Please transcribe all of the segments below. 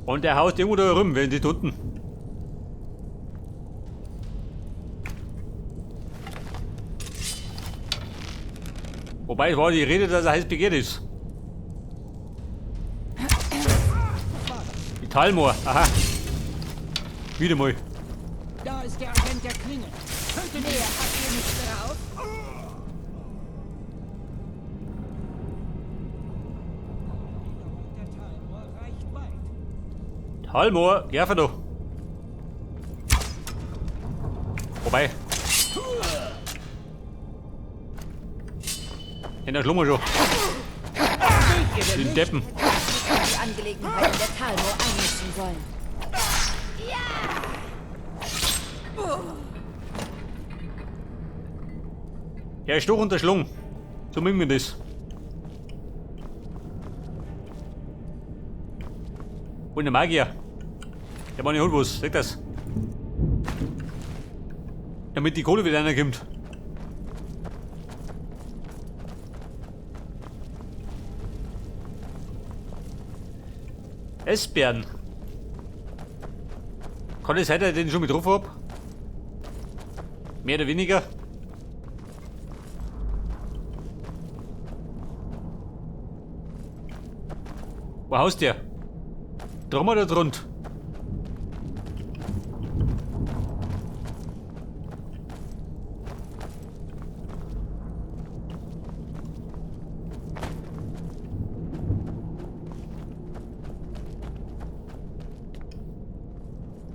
Und der haust irgendwo da rum, wenn die unten. Wobei, es war die Rede, dass er heiß begehrt ist. Die Thalmor, aha. Wieder mal. Da ist der Agent der Klinge. Tötet Wer hat hier nicht drauf? Der Thalmor reicht weit. Thalmor, geh da. Wobei. In der Schlummer schon. Den Deppen. Die Angelegenheiten der Thalmor einmischen sollen. Ja, ist doch unter Schlung. So mögen wir das. Und der Magier. Der war nicht holt was, sag das. Damit die Kohle wieder reinkommt. Esbern. Kann es sein, dass ich den schon mit drauf hab? Mehr oder weniger? Wo haust der? Drum oder drunter?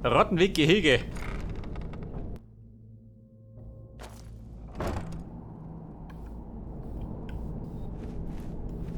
Rattenweg-Gehege.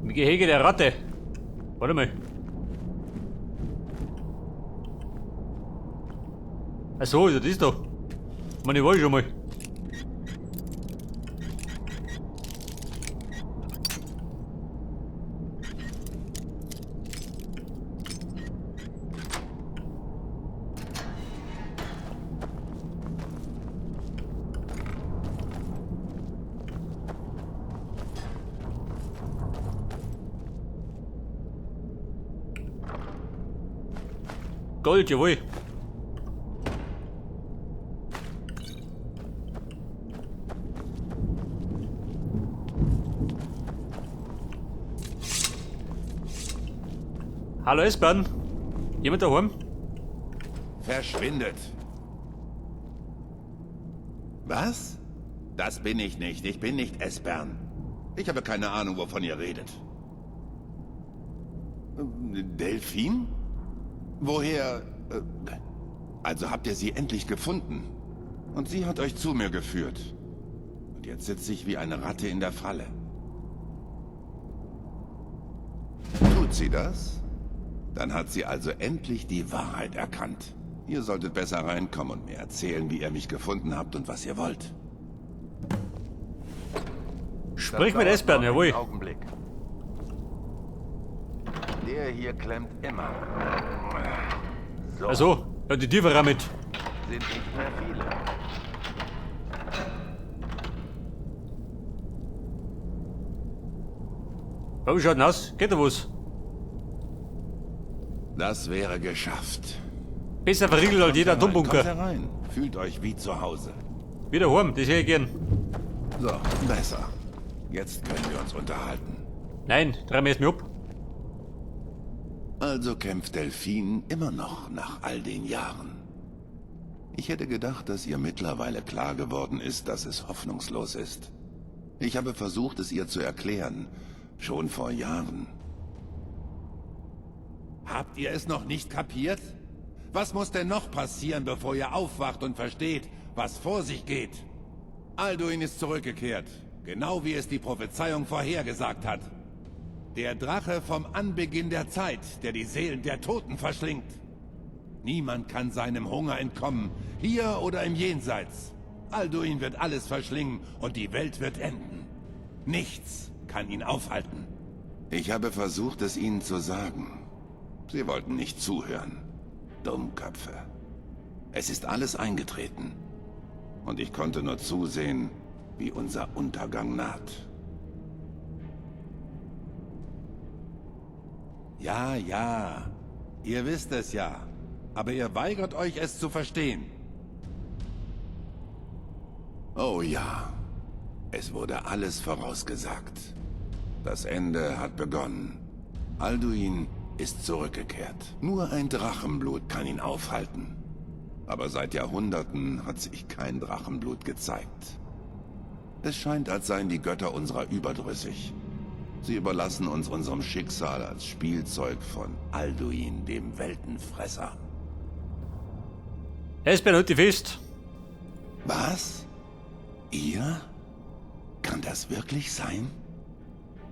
Im Gehege der Ratte. Warte mal. Ach so, ja, das ist doch. Meine, war ich schon mal. Gold, jawohl. Hallo Esbern. Jemand daheim? Verschwindet. Was? Das bin ich nicht. Ich bin nicht Esbern. Ich habe keine Ahnung, wovon ihr redet. Delfin? Woher? Also habt ihr sie endlich gefunden. Und sie hat euch zu mir geführt. Und jetzt sitze ich wie eine Ratte in der Falle. Tut sie das? Dann hat sie also endlich die Wahrheit erkannt. Ihr solltet besser reinkommen und mir erzählen, wie ihr mich gefunden habt und was ihr wollt. Sprich Das mit dauert Esbern, noch jawohl. einen Augenblick. Der hier klemmt immer. So, Ach so, ja, die Tiefe mit. sind nicht mehr viele. Wie schaut denn aus? Geht da was? Das wäre geschafft. Besser verriegelt als jeder Kommt herein, Atombunker. Kommt herein. Fühlt euch wie zu Hause. Wieder heim, das hätte ich gern. So, besser. Jetzt können wir uns unterhalten. Nein, dreh mir erst mal ab. Also kämpft Delfin immer noch nach all den Jahren. Ich hätte gedacht, dass ihr mittlerweile klar geworden ist, dass es hoffnungslos ist. Ich habe versucht, es ihr zu erklären. Schon vor Jahren. Habt ihr es noch nicht kapiert? Was muss denn noch passieren, bevor ihr aufwacht und versteht, was vor sich geht? Alduin ist zurückgekehrt, genau wie es die Prophezeiung vorhergesagt hat. Der Drache vom Anbeginn der Zeit, der die Seelen der Toten verschlingt. Niemand kann seinem Hunger entkommen, hier oder im Jenseits. Alduin wird alles verschlingen und die Welt wird enden. Nichts kann ihn aufhalten. Ich habe versucht, es ihnen zu sagen. Sie wollten nicht zuhören. Dummköpfe. Es ist alles eingetreten. Und ich konnte nur zusehen, wie unser Untergang naht. Ja, ja. Ihr wisst es ja, aber ihr weigert euch, es zu verstehen. Oh ja, es wurde alles vorausgesagt. Das Ende hat begonnen. Alduin ist zurückgekehrt. Nur ein Drachenblut kann ihn aufhalten. Aber seit Jahrhunderten hat sich kein Drachenblut gezeigt. Es scheint, als seien die Götter unserer überdrüssig. Sie überlassen uns unserem Schicksal als Spielzeug von Alduin, dem Weltenfresser. Esbern, halt dich fest. Was? Ihr? Kann das wirklich sein?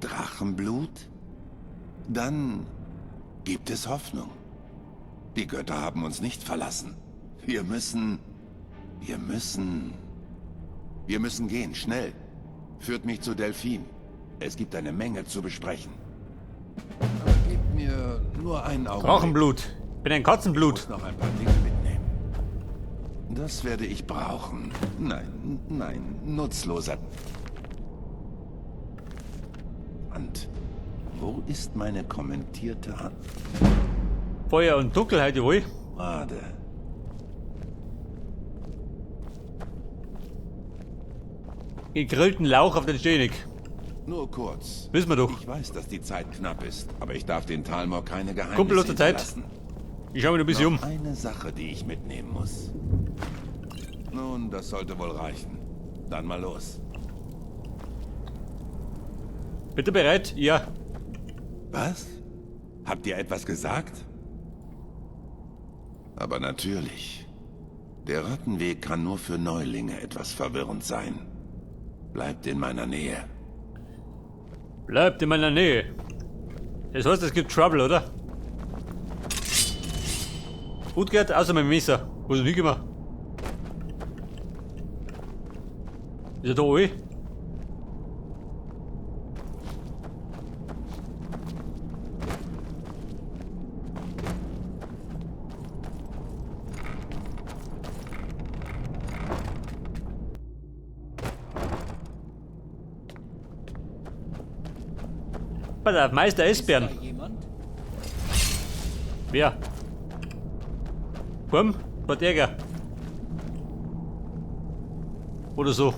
Drachenblut? Dann gibt es Hoffnung. Die Götter haben uns nicht verlassen. Wir müssen gehen, schnell. Führt mich zu Delphine. Es gibt eine Menge zu besprechen. Aber gebt mir nur einen Augenblick. Drachenblut. Ich bin ein Katzenblut. Ich muss noch ein paar Dinge mitnehmen. Das werde ich brauchen. Nein, nein, nutzloser. Hand. Wo ist meine kommentierte Hand? Feuer und Dunkelheit, jawohl. Warte. Gegrillten Lauch auf den Stenig. Nur kurz. Wissen wir doch. Ich weiß, dass die Zeit knapp ist, aber ich darf den Thalmor keine Geheimnisse Kumpel aus der Zeit. hinterlassen. Ich schau mich noch ein bisschen um. Noch eine Sache, die ich mitnehmen muss. Nun, das sollte wohl reichen. Dann mal los. Bitte bereit? Ja. Was? Habt ihr etwas gesagt? Aber natürlich. Der Rattenweg kann nur für Neulinge etwas verwirrend sein. Bleibt in meiner Nähe. Bleibt in meiner Nähe. Das heißt, es gibt Trouble, oder? Gut gehört, außer meinem Messer. Wo ist denn hingekommen? Ist er da alle? Pass auf, Meister Esbern. Wer? Komm, Verteidiger. Oder so.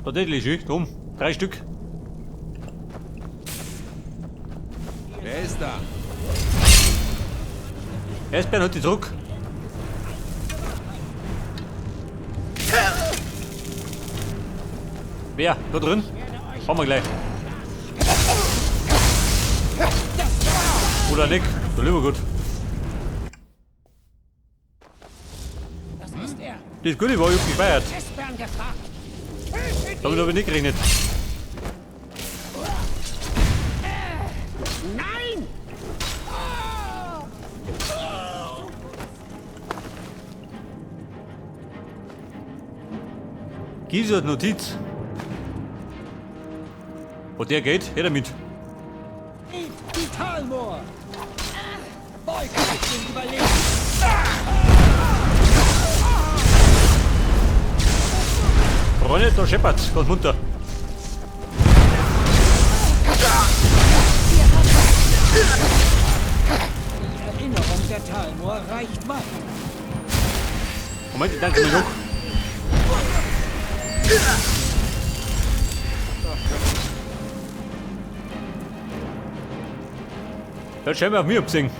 Tatsächlich, drum. 3 Stück. Wer ist da? Esbern hat die Druck. Wer? Da drin? Schauen wir gleich. Oder Nick, so lieber gut. Das ist er. Das Gute war, ich hab gespeichert. Damit habe ich nicht gerechnet. Nein! Gieße hat Notiz. Wo der geht, her damit. Die Thalmor! Beugt euch dem Überleben! Freunde, da scheppert's, ganz munter. Die Erinnerung der Thalmor reicht weit. Moment, ich danke mir noch. Der hat scheinbar auf mich abgesehen.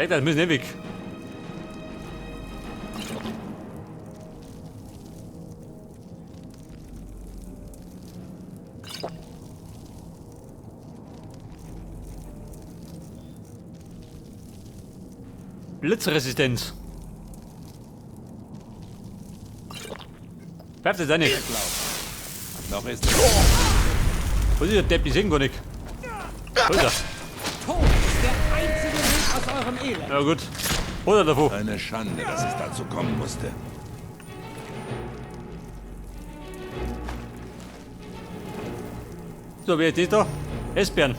Das müssen ewig. Blitzresistenz. Pfeift das auch nicht. Noch ist es. Was ist der Depp? Ich seh ihn gar nicht. Wo ist er? Tod ist der einzige Weg aus eurem Elend. Ja gut. Oder davor. Eine Schande, dass es dazu kommen musste. So, wer ist das da? Esbern.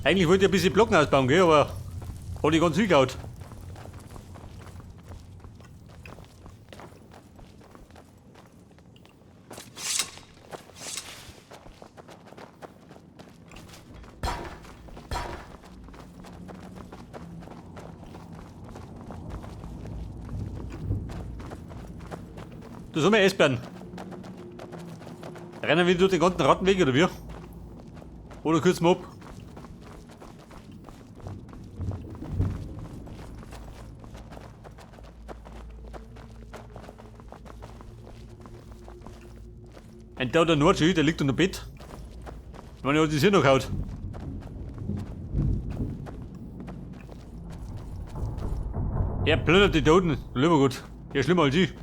Eigentlich wollte ich ein bisschen Blocken ausbauen, gell, aber hat ich ganz hingehauen. Du soll mir Eisbären. Rennen wir durch den ganzen Rattenweg oder wie? Oder kürzen wir ab? Ein der der Nordsee, der liegt unter dem Bett. Ich meine, hat das hier noch gehauen. Er plündert die Toten. Lieber Gott. Ja, schlimmer als ich.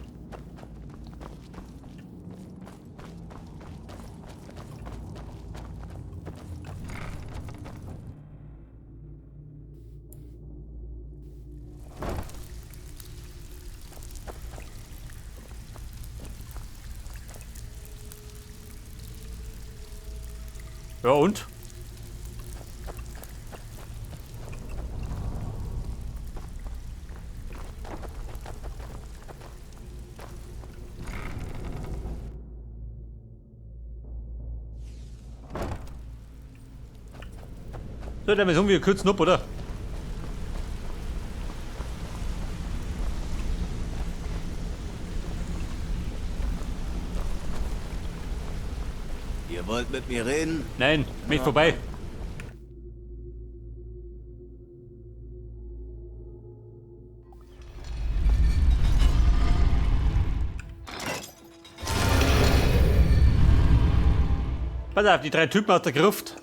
Ja und? So, dann müssen wir kürzen ab, oder? Ihr wollt mit mir reden? Nein, mich vorbei. Pass auf, die drei Typen aus der Gruft.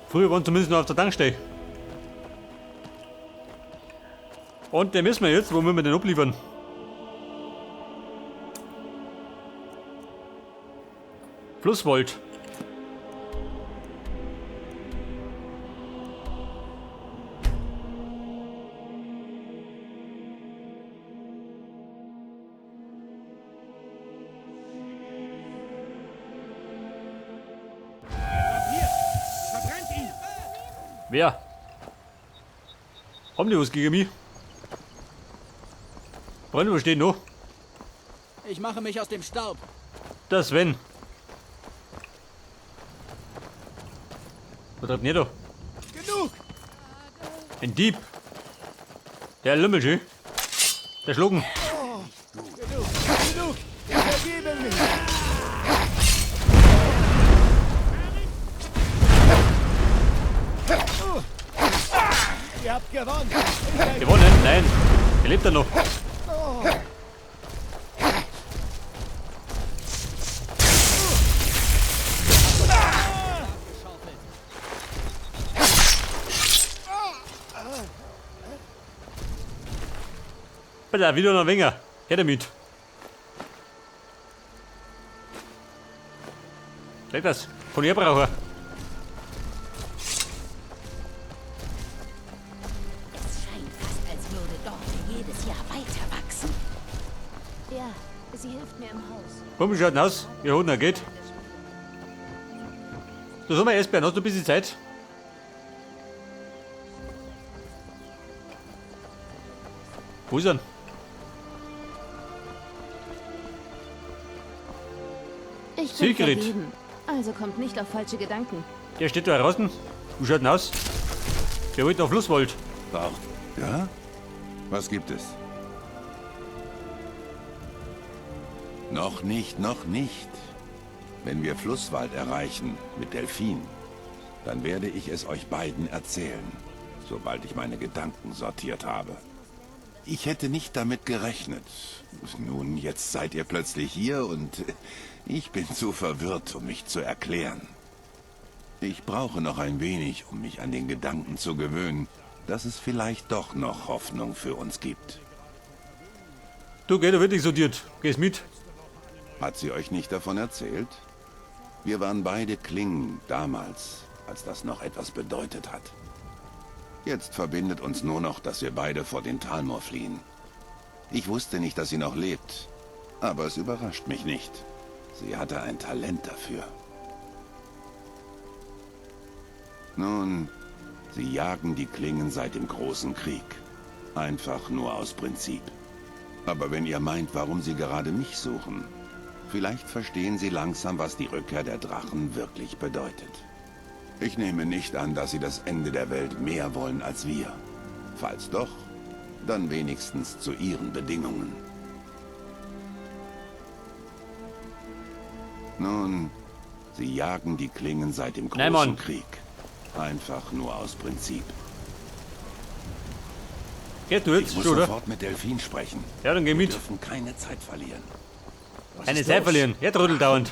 Früher waren zumindest noch auf der Tankstelle. Und den müssen wir jetzt, wo müssen wir den abliefern? Flusswald. Hier! Verbrennt ihn! Wer? Haben die was gegen mich? Freunde, wo steht noch? Ich mache mich aus dem Staub. Der Sven. Was treibt denn ihr da? Genug! Ein Dieb. Der Lümmel, schön. Der Schlucken. Genug! Genug! Ich vergebe mich! Ihr habt gewonnen! Gewonnen? Nein. Er lebt ja noch. Bitte, wieder noch ein wenig. Her damit. Leg das. Von ihr brauche. Es scheint fast, als würde Dorte jedes Jahr weiter wachsen. Ja, sie hilft mir im Haus. Komm, schaut aus. Wir holen, geht. Du sag mal, Esbjörn, hast du ein bisschen Zeit? Wo ist er? Ich bin Sigrid. vergeben. Also kommt nicht auf falsche Gedanken. Der steht da draußen. Wie schaut denn aus? Der wollte auf Flusswald. Braucht. Ja? Was gibt es? Noch nicht, noch nicht. Wenn wir Flusswald erreichen mit Delfin, dann werde ich es euch beiden erzählen, sobald ich meine Gedanken sortiert habe. Ich hätte nicht damit gerechnet. Nun, jetzt seid ihr plötzlich hier und ich bin zu verwirrt, um mich zu erklären. Ich brauche noch ein wenig, um mich an den Gedanken zu gewöhnen, dass es vielleicht doch noch Hoffnung für uns gibt. Du, geh, da wird nicht sortiert. Gehst mit. Hat sie euch nicht davon erzählt? Wir waren beide Klingen damals, als das noch etwas bedeutet hat. Jetzt verbindet uns nur noch, dass wir beide vor den Thalmor fliehen. Ich wusste nicht, dass sie noch lebt, aber es überrascht mich nicht. Sie hatte ein Talent dafür. Nun, sie jagen die Klingen seit dem Großen Krieg. Einfach nur aus Prinzip. Aber wenn ihr meint, warum sie gerade mich suchen, vielleicht verstehen sie langsam, was die Rückkehr der Drachen wirklich bedeutet. Ich nehme nicht an, dass sie das Ende der Welt mehr wollen als wir. Falls doch, dann wenigstens zu ihren Bedingungen. Nun, sie jagen die Klingen seit dem Nein, Großen Mann. Krieg. Einfach nur aus Prinzip. Geh du Ich jetzt muss schon, oder? sofort mit Delphine sprechen. Ja, dann geh Wir mit. dürfen keine Zeit verlieren. Was Keine ist Zeit los? verlieren. Er trödelt dauernd.